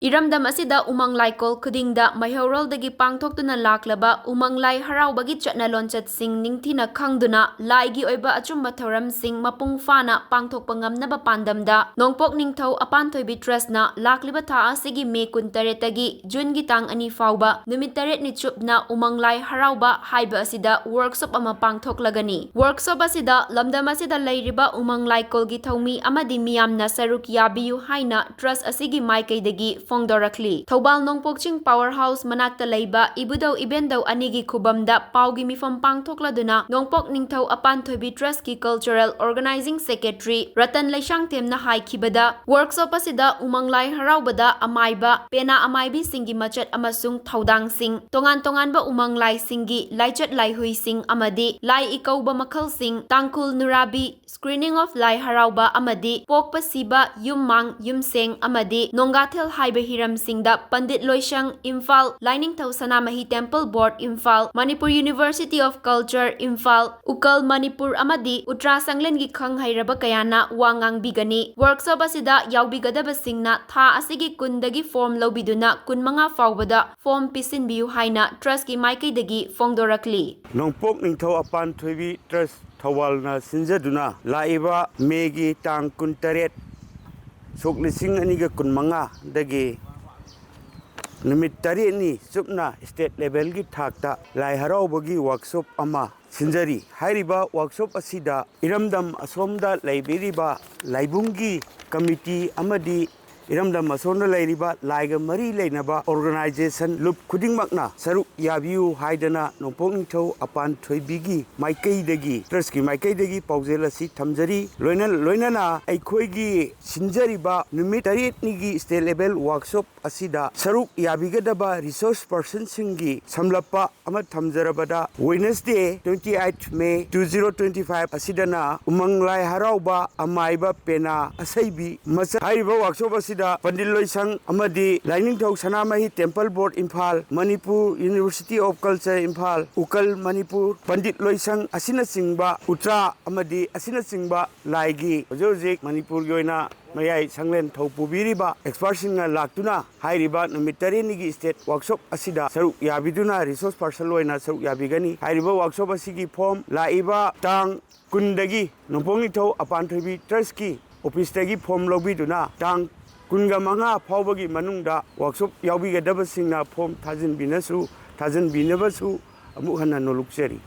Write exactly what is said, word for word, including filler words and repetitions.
ꯏꯔꯝꯗꯝ ꯑꯁꯤꯗ ꯎꯃꯪ ꯂꯥꯏꯀꯣꯜ ꯈꯨꯗꯤꯡꯗ ꯃꯩꯍꯧꯔꯣꯜꯗꯒꯤ ꯄꯥꯡꯊꯣꯛꯇꯨꯅ ꯂꯥꯛꯂꯕ ꯎꯃꯪ ꯂꯥꯏ ꯍꯔꯥꯎꯕꯒꯤ ꯆꯠꯅ ꯂꯣꯟꯆꯠꯁꯤꯡ ꯅꯤꯡꯊꯤꯅ ꯈꯪꯗꯨꯅ ꯂꯥꯏꯒꯤ ꯑꯣꯏꯕ ꯑꯆꯨꯝꯕ ꯊꯧꯔꯝꯁꯤꯡ ꯃꯄꯨꯡ ꯐꯥꯅ ꯄꯥꯡꯊꯣꯛꯄ ꯉꯝꯅꯕ ꯄꯥꯟꯗꯝꯗ ꯅꯣꯡꯄꯣꯛ ꯅꯤꯡꯊꯧ ꯑꯄꯥꯟꯊꯣꯏꯕꯤ ꯇ꯭ꯔꯁꯅ ꯂꯥꯛꯂꯤꯕ ꯊꯥ ꯑꯁꯤꯒꯤ ꯃꯦ ꯀꯨꯟꯇꯔꯦꯠꯇꯒꯤ ꯖꯨꯟꯒꯤ ꯇꯥꯡ ꯑꯅꯤ ꯐꯥꯎꯕ ꯅꯨꯃꯤꯠ ꯇꯔꯦꯠꯅꯤ ꯆꯨꯞꯅ ꯎꯃꯪ ꯂꯥꯏ ꯍꯔꯥꯎꯕ ꯍꯥꯏꯕ ꯑꯁꯤꯗ ꯋꯔꯛꯁꯣꯞ ꯑꯃ ꯄꯥꯡꯊꯣꯛꯂꯒꯅꯤ꯫ ꯋꯔꯛꯁꯣꯞ ꯑꯁꯤꯗ ꯂꯝꯗꯝ ꯑꯁꯤꯗ ꯂꯩꯔꯤꯕ ꯎꯃꯪ ꯂꯥꯏꯀꯣꯜꯒꯤ ꯊꯧꯃꯤ ꯑꯃꯗꯤ ꯃꯤꯌꯥꯝꯅ ꯁꯔꯨꯛ ꯌꯥꯕꯤꯌꯨ ꯍꯥꯏꯅ ꯇ꯭ꯔꯁ ꯑꯁꯤꯒꯤ ꯃꯥꯏꯀꯩꯗꯒꯤ ꯐꯣꯡꯗꯣꯔꯛꯂꯤ꯫ ꯊꯧꯕꯥꯜ ꯅꯣꯡꯄꯣꯛ ꯆꯤꯡ ꯄꯥꯋꯔ ꯍꯥꯎꯁ ꯃꯅꯥꯛꯇ ꯂꯩꯕ ꯏꯕꯨꯙꯧ ꯏꯕꯦꯟꯗꯧ ꯑꯅꯤꯒꯤ ꯈꯨꯕꯝꯗ ꯄꯥꯎꯒꯤ ꯃꯤꯐꯝ ꯄꯥꯡꯊꯣꯛꯂꯗꯨꯅ ꯅꯣꯡꯄꯣꯛ ꯅꯤꯡꯊꯧ ꯑꯄꯥꯟꯊꯣꯏꯕꯤ ꯇ꯭ꯔꯁꯀꯤ ꯀꯜꯆꯔꯦꯜ ꯑꯣꯔꯒꯅꯥꯏꯖꯤꯡ ꯁꯦꯀ꯭ꯔꯦꯇꯔꯤ ꯔꯇꯟ ꯂꯩꯁꯥꯡꯊꯦꯝꯅ ꯍꯥꯏꯈꯤꯕꯗ, ꯋꯔꯛꯁꯣꯞ ꯑꯁꯤꯗ ꯎꯃꯪ ꯂꯥꯏ ꯍꯔꯥꯎꯕꯗ ꯑꯃꯥꯏꯕ, ꯄꯦꯅꯥ ꯑꯃꯥꯏꯕꯤꯁꯤꯡꯒꯤ ꯃꯆꯠ ꯑꯃꯁꯨꯡ ꯊꯧꯗꯥꯡꯁꯤꯡ, ꯇꯣꯉꯥꯟ ꯇꯣꯉꯥꯟꯕ ꯎꯃꯪ ꯂꯥꯏꯁꯤꯡꯒꯤ ꯂꯥꯏꯆꯠ ꯂꯥꯏꯍꯨꯏꯁꯤꯡ ꯑꯃꯗꯤ ꯂꯥꯏ ꯏꯀꯧꯕ ꯃꯈꯜꯁꯤꯡ, ꯇꯥꯡꯈꯨꯜ ꯅꯨꯔꯥꯕꯤ, screening of ꯂꯥꯏ ꯍꯔꯥꯎꯕ ꯑꯃꯗꯤ ꯄꯣꯛꯄ ꯁꯤꯕ, ꯌꯨꯝ ꯃꯥꯡ ꯌꯨꯝꯁꯦꯡ ꯑꯃꯗꯤ ꯅꯣꯡꯒꯥꯊꯦꯜ ꯍꯥꯏꯕ ꯍꯤꯔꯝꯁꯤꯡꯗ Pandit Loishang, Imphal, Lainingthou Sanamahi temple board, Imphal, Manipur university of culture, Imphal, ꯎꯀꯜ ꯃꯅꯤꯄꯨꯔ ꯑꯃꯗꯤ ꯎꯇ꯭ꯔꯥ ꯁꯪꯂꯦꯟꯒꯤ ꯈꯪ ꯍꯩꯔꯕ ꯀꯌꯥꯅ ꯋꯥ ꯉꯥꯡꯕꯤꯒꯅꯤ꯫ ꯋꯔꯛꯁꯣꯞ ꯑꯁꯤꯗ ꯌꯥꯎꯕꯤꯒꯗꯕꯁꯤꯡꯅ ꯊꯥ ꯑꯁꯤꯒꯤ ꯀꯨꯟꯗꯒꯤ ꯐꯣꯔꯝ ꯂꯧꯕꯤꯗꯨꯅ ꯀꯨꯟꯃꯉꯥ ꯐꯥꯎꯕꯗ ꯐꯣꯔꯝ ꯄꯤꯁꯤꯟꯕꯤꯌꯨ ꯍꯥꯏꯅ ꯇ꯭ꯔꯁꯀꯤ ꯃꯥꯏꯀꯩꯗꯒꯤ ꯐꯣꯡꯗꯣꯔꯛꯂꯤ꯫ ꯅꯣꯡꯄꯣꯛ ꯅꯤꯡꯊꯧ ꯑꯄꯥꯟ ꯊꯣꯏꯕꯤ ꯇ꯭ꯔꯁ ꯊꯧꯕꯥꯜꯅ ꯁꯤꯟꯖꯗꯨꯅ ꯂꯥꯛꯏꯕ ꯃꯦꯒꯤ ꯇꯥꯡ ꯀꯨꯟꯇꯔꯦꯠ, ꯁꯣꯛ ꯂꯤꯁꯤꯡ ꯑꯅꯤꯒ ꯀꯨꯟꯃꯉꯥꯗꯒꯤ ꯅꯨꯃꯤꯠ ꯇꯔꯦꯠꯅꯤ ꯆꯨꯞꯅ ꯁ꯭ꯇꯦꯠ ꯂꯦꯚꯦꯜꯒꯤ ꯊꯥꯛꯇ ꯂꯥꯏ ꯍꯔꯥꯎꯕꯒꯤ ꯋꯔꯛꯁꯣꯞ ꯑꯃ ꯁꯤꯟꯖꯔꯤ꯫ ꯍꯥꯏꯔꯤꯕ ꯋꯔꯛꯁꯣꯞ ꯑꯁꯤꯗ ꯏꯔꯝꯗꯝ ꯑꯁꯣꯝꯗ ꯂꯩꯕꯤꯔꯤꯕ ꯂꯥꯏꯕꯨꯡꯒꯤ ꯀꯃꯤꯇꯤ ꯑꯃꯗꯤ ꯏꯔꯝꯗꯝ ꯑꯁꯣꯝꯗ ꯂꯩꯔꯤꯕ ꯂꯥꯏꯒ ꯃꯔꯤ ꯂꯩꯅꯕ ꯑꯣꯔꯒꯅꯥꯏꯖꯦꯁꯟ ꯂꯨꯞ ꯈꯨꯗꯤꯡꯃꯛꯅ ꯁꯔꯨꯛ ꯌꯥꯕꯤꯌꯨ ꯍꯥꯏꯗꯅ ꯅꯣꯡꯄꯣꯛ ꯅꯤꯡꯊꯧ ꯑꯄꯥꯟ ꯊꯣꯏꯕꯤꯒꯤ ꯃꯥꯏꯀꯩꯗꯒꯤ, ꯇ꯭ꯔꯁꯀꯤ ꯃꯥꯏꯀꯩꯗꯒꯤ ꯄꯥꯎꯖꯦꯜ ꯑꯁꯤ ꯊꯝꯖꯔꯤ꯫ ꯂꯣꯏꯅ-, ꯂꯣꯏꯅꯅ ꯑꯩꯈꯣꯏꯒꯤ ꯁꯤꯟꯖꯔꯤꯕ ꯅꯨꯃꯤꯠ ꯇꯔꯦꯠꯅꯤꯒꯤ ꯁ꯭ꯇꯦꯠ ꯂꯦꯚꯦꯜ ꯋꯔꯛꯁꯣꯞ ꯑꯁꯤꯗ ꯁꯔꯨꯛ ꯌꯥꯕꯤꯒꯗꯕ ꯔꯤꯁꯣꯔꯁ ꯄꯔꯁꯟꯁꯤꯡꯒꯤ ꯁꯝꯂꯞꯄ ꯑꯃ ꯊꯝꯖꯔꯕꯗ, Wednesday twenty eight May two zero twenty five ꯑꯁꯤꯗꯅ ꯎꯃꯪ ꯂꯥꯏ ꯍꯔꯥꯎꯕ ꯑꯃꯥꯏꯕ ꯄꯦꯅꯥ ꯑꯁꯩꯕꯤ ꯃꯆꯠ꯫ ꯍꯥꯏꯔꯤꯕ ꯋꯔꯛꯁꯣꯞ ꯑꯁꯤꯗ ꯃꯅꯤꯄꯨꯔꯗ ꯄꯟꯗꯤꯠ ꯂꯣꯏꯁꯪ ꯑꯃꯗꯤ Lainingthou Sanamahi temple board Imphal, Manipur university of culture Imphal, ꯎꯀꯜ ꯃꯅꯤꯄꯨꯔ, ꯄꯟꯗꯤꯠ ꯂꯣꯏꯁꯪ ꯑꯁꯤꯅꯆꯤꯡꯕ ꯎꯇ꯭ꯔꯥ ꯑꯃꯗꯤ ꯑꯁꯤꯅꯆꯤꯡꯕ ꯂꯥꯏꯒꯤ ꯍꯧꯖꯤꯛ ꯍꯧꯖꯤꯛ ꯃꯅꯤꯄꯨꯔꯒꯤ ꯑꯣꯏꯅ ꯃꯌꯥꯏ ꯁꯪꯂꯦꯟ ꯊꯧ ꯄꯨꯕꯤꯔꯤꯕ ꯑꯦꯛꯁꯄꯔꯠꯁꯤꯡꯅ ꯂꯥꯛꯇꯨꯅ ꯍꯥꯏꯔꯤꯕ ꯅꯨꯃꯤꯠ ꯇꯔꯦꯠꯅꯤꯒꯤ ꯁ꯭ꯇꯦꯠ ꯋꯥꯔꯛꯁꯣꯞ ꯑꯁꯤꯗ ꯁꯔꯨꯛ ꯌꯥꯕꯤꯗꯨꯅ ꯔꯤꯁꯣꯔꯁ ꯄꯥꯔꯁꯟ ꯑꯣꯏꯅ ꯁꯔꯨꯛ ꯌꯥꯕꯤꯒꯅꯤ꯫ ꯍꯥꯏꯔꯤꯕ ꯋꯥꯔꯛꯁꯣꯞ ꯑꯁꯤꯒꯤ ꯐꯣꯔꯝ ꯂꯥꯛꯏꯕ ꯇꯥꯡ ꯀꯨꯟꯗꯒꯤ ꯅꯣꯡꯄꯣꯛ ꯅꯤꯡꯊꯧ ꯑꯄꯥꯟꯊꯣꯏꯕꯤ ꯇ꯭ꯔꯁꯀꯤ ꯑꯣꯐꯤꯁꯇꯒꯤ ꯐꯣꯔꯝ ꯂꯧꯕꯤꯗꯨꯅ ꯇꯥꯡ ꯀꯨꯟꯒ ꯃꯉꯥ ꯐꯥꯎꯕꯒꯤ ꯃꯅꯨꯡꯗ ꯋꯥꯔꯛꯁꯣꯞ ꯌꯥꯎꯕꯤꯒꯗꯕꯁꯤꯡꯅ ꯐꯣꯔꯝ ꯊꯥꯖꯤꯟꯕꯤꯅꯁꯨ, ꯊꯥꯖꯤꯟꯕꯤꯅꯕꯁꯨ ꯑꯃꯨꯛ ꯍꯟꯅ ꯅꯣꯂꯨꯛꯆꯔꯤ꯫